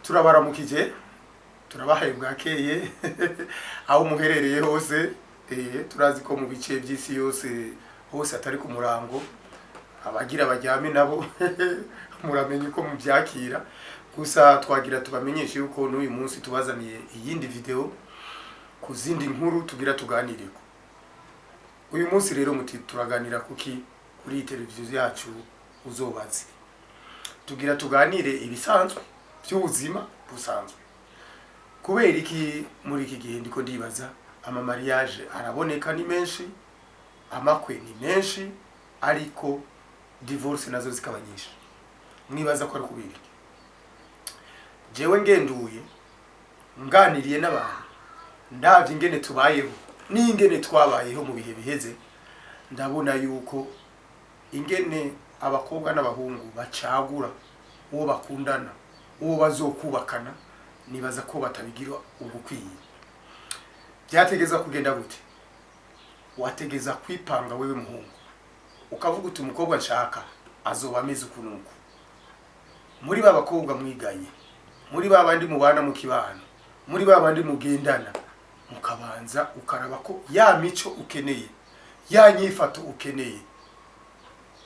Turabaramukije, turabahaye bwakeye aho muherereye hose. Turazi ko mu bice by'isi yose hose atari ku murango, abagira baryame nabo muramenye uko mubyakira. Gusa twagira tubamenyeshe yuko n'uyu munsi tubazaniye iyindi video ku zindi nkuru tugira tuganireko. Uyu munsi rero muti turaganira kuki kuri iyi televiziyo yacu Uzobaze? Tugira tuganire ibisanzwe by'ubuzima busanzwe. Kubera iki muri iki gihe ndiko ndibaza, ama mariage araboneka ni menshi, amakwe ni menshi, ariko divorce nazo zikaba nyinshi? Mwibaza ko ari kubera iki? Jewe ngenduye, nganiriye n'abantu, ndavye ingene tubayeho n'ingene twabayeho mu bihe biheze, ndabona yuko ingene abakobwa n'abahungu bacagura uwo bakundana, uwo bazokubakana, nibaza ko batabigira ugukwiye. Byategeza kugenda gute? Wategeza kwipanga wewe muhungu, ukavuga uti: "Umukobwa nshaka azoba ameze uku nuku." Muri ba bakobwa mwiganye, muri ba bandi mubana mu kibano, muri ba bandi mugendana, mukabanza ukaraba ko ya mico ukeneye, ya nyifato ukeneye,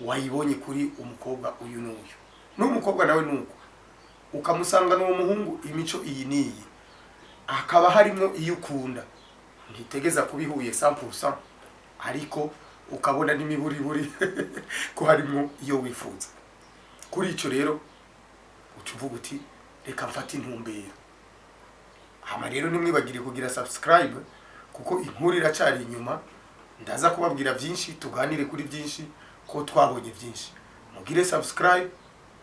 wayibonye kuri umukobwa uyu n'uyu. N'umukobwa nawe nuko, ukamusanga n'uwo muhungu imico iyi n'iyi, hakaba harimo iyo ukunda. Ntitegeza kubihuye 100%, ariko ukabona n'imiburiburi ko harimo iyo wifuza. Kuri icyo rero uca uvuga uti: "Reka mfate intumbero." Hama rero ntimwibagire kugira subscribe, kuko inkuru iracari inyuma. Ndaza kubabwira byinshi, tuganire kuri byinshi, ko twabonye byinshi. Mugire subscribe,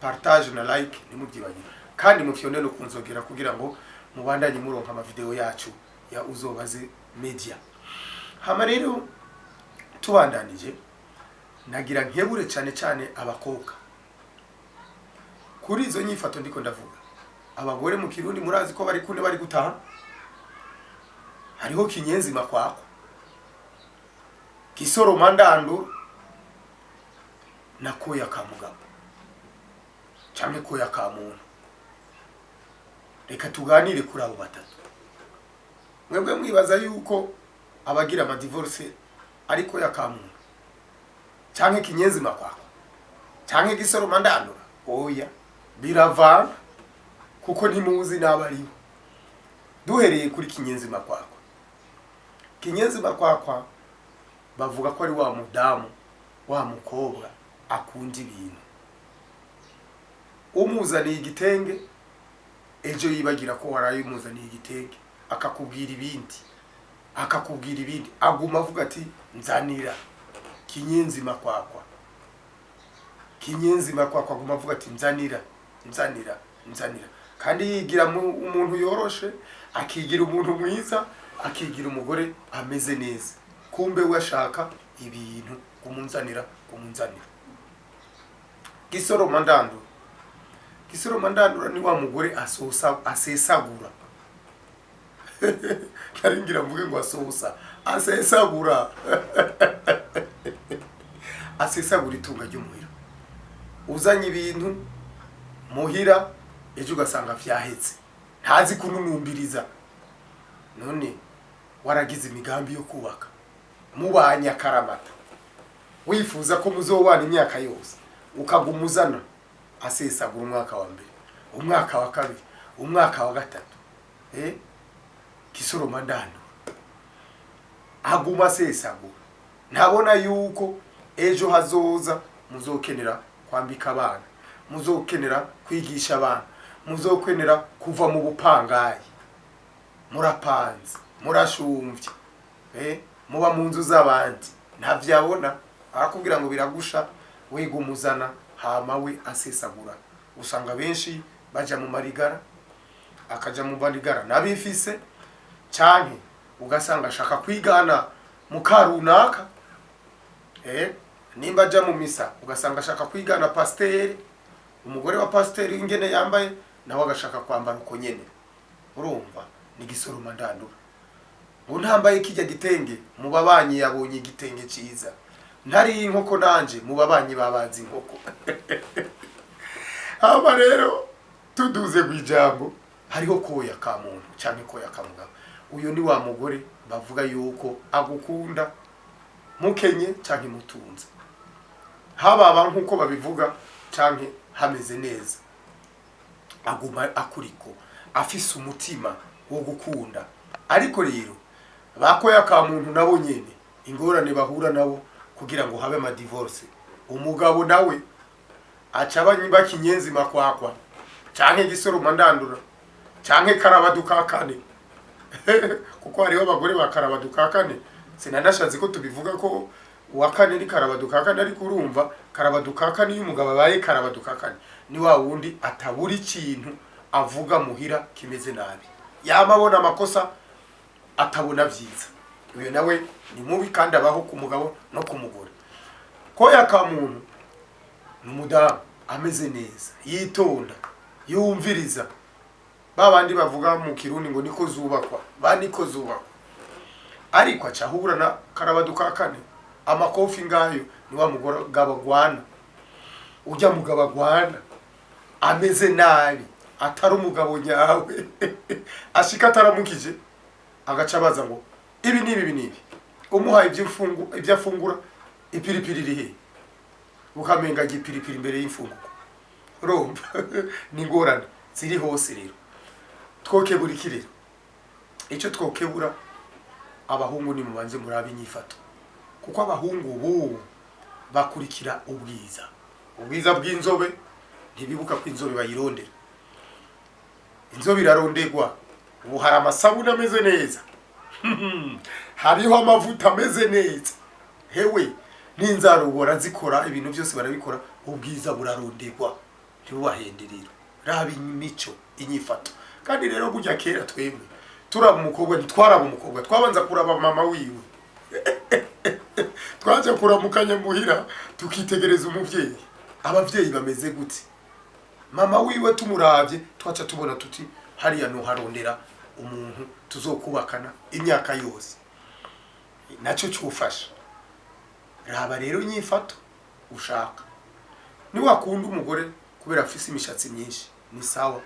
partage na like, ntimubyibagire, kandi mufyonde no kunzogera kugira ngo mubandanye muronka amavideo yacu ya Uzobaze Media. Hama rero tubandanije, nagira nkebure cyane cyane abakobwa kuri izo nyifato ndiko ndavuga. Abagore mu Kirundi murazi ko bari kune bari gutaha. Hariho kinyenzi makwako, gisoroma ndandura, na koya ka mugabo canke koya ka muntu. Reka tuganire kuri abo batatu. Mwebwe mwibaza yuko abagira ama divorce ariko ya ka muntu canke kinyenzi makwako canke gisoroma ndandura? Oya, biravana, kuko ntimuzi n'abaribo. Duhereye kuri kinyenzi makwakwa. Kinyenzi makwakwa bavuga ko ari wa mudamu, wa mukobwa akunda ibintu. Umuzaniye igitenge, ejo yibagira ko waraye umuzaniye igitenge, akakubwira ibindi, akakubwira ibindi, aguma avuga ati: "Nzanira." Kinyenzi makwakwa, kinyenzi makwakwa, aguma avuga ati: "Nzanira, nzanira, nzanira." Kandi yigira umuntu yoroshe, akigira umuntu mwiza, akigira umugore ameze neza, kumbe we ashaka ibintu, kumunzanira, kumunzanira. Gisoroma ndandura. Gisoroma ndandura ni wa mugore asosa, asesagura. Nari mvuge ngo asosa, asesagura, asesagura itunga ry'umuhira. Uzanye ibintu muhira, ejo ugasanga vyahetse, ntazi kununumbiriza. None waragize imigambi yo kubaka, mubanye akaramata, wifuza ko muzobana imyaka yose, ukaguma uzana, asesagura umwaka wa mbere, umwaka wa kabiri, umwaka wa gatatu. Gisoroma ndandura aguma asesagura, ntabona yuko ejo hazoza muzokenera kwambika abana, muzokenera kwigisha abana, muzokenera kuva mu bupangayi. Murapanze, murashumvye, muba mu nzu z'abandi. Ntavyabona, arakubwira ngo biragusha, wigumuzana, hama we asesagura. Usanga benshi baja mu marigara, akaja mu marigara n'abifise, canke ugasanga ashaka kwigana mukarunaka. Nimba aja mu misa, ugasanga ashaka kwigana pasiteri, umugore wa pasiteri ingene yambaye, nawe agashaka kwambara uko nyene. Urumva ni gisoroma ndandura, ngo ntambaye kijya gitenge, mu babanyi yabonye igitenge ciza, ntari inkoko nanje mu babanyi babazi inkoko. Hama rero tuduze ku ijambo. Hariho koya ka muntu canke koya ka mugabo. Uyo ni wa mugore bavuga yuko agukunda mukenye canke mutunze, hababa nk'uko babivuga canke hameze neza, aguma akuriko afise umutima wo gukunda. Ariko rero bakoya ka muntu nabo nyene ingorane bahura nabo kugira ngo habe ama divorce, umugabo nawe aca bakinyenzi makwakwa canke gisoroma ndandura canke karabadukakane, kuko hariho abagore ba karabadukakane. Sinanashatse ko tubivuga ko uwa kane ni karabadukakane, ariko urumva karabadukakane, iyo umugabo abaye karabadukakane ni wa wundi atabura ikintu avuga muhira kimeze nabi, yama abona amakosa atabona vyiza. Uyo nawe ni mubi, kandi abaho ku mugabo no ku mugore. Koya ka muntu ni umudamu ameze neza, yitonda, yumviriza, ba bandi bavuga mu Kirundi ngo niko zubakwa, ba niko zubakwa. Ariko aca ahura na karabadukakane, amakofi ngayo, ni wa mugabo agwana, ujya mugabo agwana ameze nabi, atari umugabo nyawe, ashika ataramukije agaca abaza ngo ibi n'ibi, ibi n'ibi, umuhaye ibyo afungura, ipiripiri iri he? Ukamenga ipiripiri imbere y'imfungurwa. Urumva ni ingorane ziri hose. Rero twokebura iki? Rero icyo twokebura abahungu ni mubanze murabe inyifato, kuko abahungu ubu bakurikira ubwiza, ubwiza bw'inzobe. Ntibibuka ko inzobe bayirondera, inzobe iraronderwa. Ubu hari amasabune ameze neza, hariho amavuta ameze neza, hewe n'inzara ubu barazikora, ibintu byose barabikora, ubwiza buraronderwa. Ntibubahende rero, raba imico, inyifato. Kandi rero burya kera twebwe turaba umukobwa, ntitwaraba umukobwa, twabanza kuraba mama wiwe. Twaje kuramukanya muhira, tukitegereza umuvyeyi, abavyeyi bameze gute, mama wiwe tumuravye twaca tubona tuti hariya nuharondera umuntu tuzokubakana imyaka yose, nacyo cyufasha. Raba rero nyifato ushaka. Niwakunda umugore kubera afise imishatsi myinshi, ni sawa,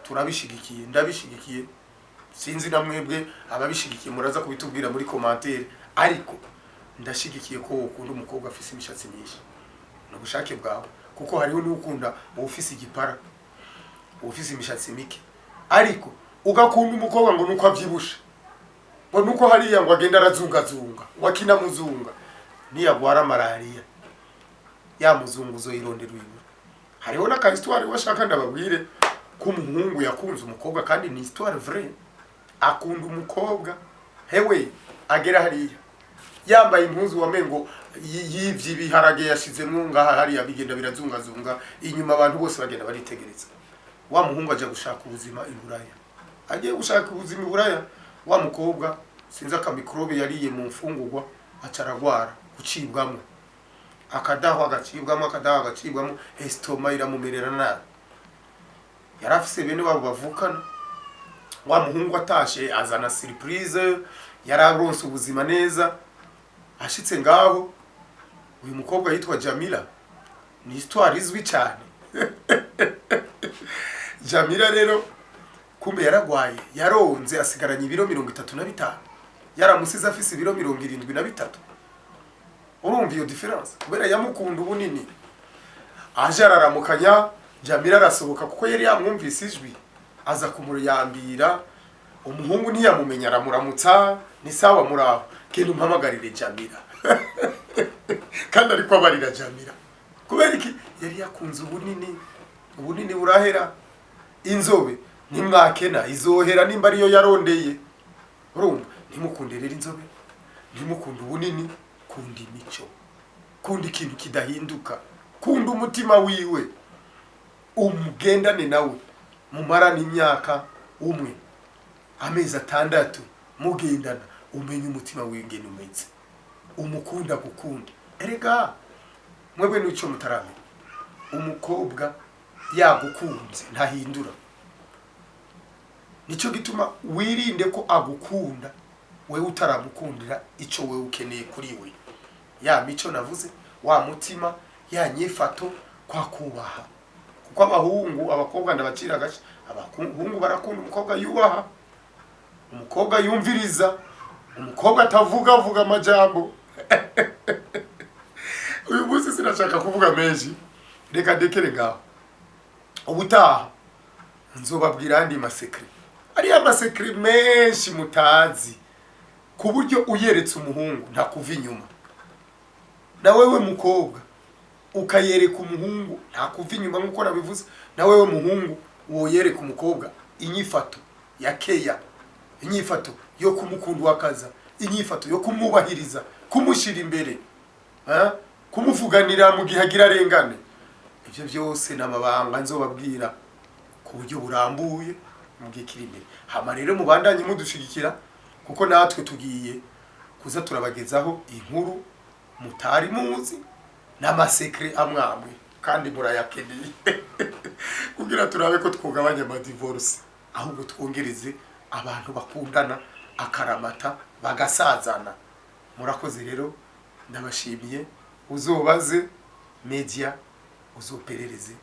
turabishigikiye, ndabishigikiye. Sinzi na mwebwe ababishigikiye, muraza kubitubwira muri commentaire, ariko ndashigikiye ko ukunda umukobwa afise imishatsi myinshi, ni ubushake bwawe, kuko hariho n'ukunda uwufise igipara, uwufise imishatsi mike. Ariko ugakunda umukobwa ngo nuko avyibushe, ngo nuko hariya ngo agenda arazungazunga, ngo akina muzunga, niyagwara malariya ya muzungu uzoyirondera uyibura. Hariho n'aka histoire washaka ndababwire ko umuhungu yakunze umukobwa, kandi ni histoire vraie. Akunda umukobwa, hewe agera hariya yambaye impuzu wamengo yivye ibiharage yashizemwo ngaha hariya, bigenda birazungazunga inyuma, abantu bose bagenda baritegereza. Wa muhungu aja gushaka ubuzima i Buraya. Agiye gushaka ubuzima i Buraya, wa mukobwa sinzi akamikrobe yariye mu mfungurwa, aca aragwara gucibwamwo, akadahwa agacibwamo, akadahwa agacibwamo, estomac iramumerera nabi. Yari afise bene wabo bavukana. Wa muhungu atashe azana surprise, yararonse ubuzima neza. Ashitse ngaho, uyu mukobwa yitwa Jamila, ni histoire izwi cyane. Jamila rero kumbe yaragwaye, yaronze, asigaranye ibiro 35, yaramusize afise ibiro 73. Urumva iyo différence, kubera yamukunda ubunini. Aje araramukanya, Jamila arasohoka kuko yari yamwumvise ijwi, aza kumuyambira. Umuhungu ntiyamumenya, aramuramutsa, ni sawa, muraho, genda umpamagarire Jamila. Kandi ariko abarira Jamila kubera iki? Yari yakunze ubunini. Ubunini burahera, inzobe ntimwakena izohera nimba ariyo yarondeye. Urumva, ntimukunde rero inzobe, ntimukunde ubunini, kunda imico, kunda ikintu kidahinduka, kunda umutima wiwe, umugendane nawe mumarane imyaka umwe, amezi 6 mugendana, umenye umutima wiwe ingene umeze, umukunda gukunda. Erega mwebwe n'ico mutaramenya, umukobwa yagukunze ntahindura. Nico gituma wirinde ko agukunda wewe utaramukundira ico wewe ukeneye kuri we, ya mico navuze, wa mutima, ya nyifato, kwa kubaha, kuko Kuko abahungu, abakobwa, ndabacira agace, abahungu barakunda umukobwa yubaha, umukobwa yumviriza, umukobwa atavuga avuga amajambo. Uyu munsi sinashaka kuvuga menshi, reka ndekere ngaho. Ubutaha nzobabwira andi ma secrets. Ariya ma secrets menshi mutazi, ku buryo uyeretse umuhungu ntakuva inyuma, na wewe mukobwa ukayereka umuhungu ntakuva inyuma nk'uko nabivuze, na wewe muhungu woyereka umukobwa inyifato ya keya, inyifato yo kumukunda wakaza, inyifato yo kumwubahiriza, kumushyira imbere, ha? Kumuvuganira mu gihe agira arengane. Ibyo byose ni amabanga nzobabwira ku buryo burambuye mu gihe kiri imbere. Hama rero mubandanye mudushigikira, kuko natwe tugiye kuza turabagezaho inkuru mutari muzi n'ama secrets amwe amwe, kandi murayakeneye, kugira turabe ko twugabanya ama divorce, ahubwo twongereze abantu bakundana akaramata bagasazana. Murakoze rero, ndabashimiye. Uzobaze media, uzoperereze.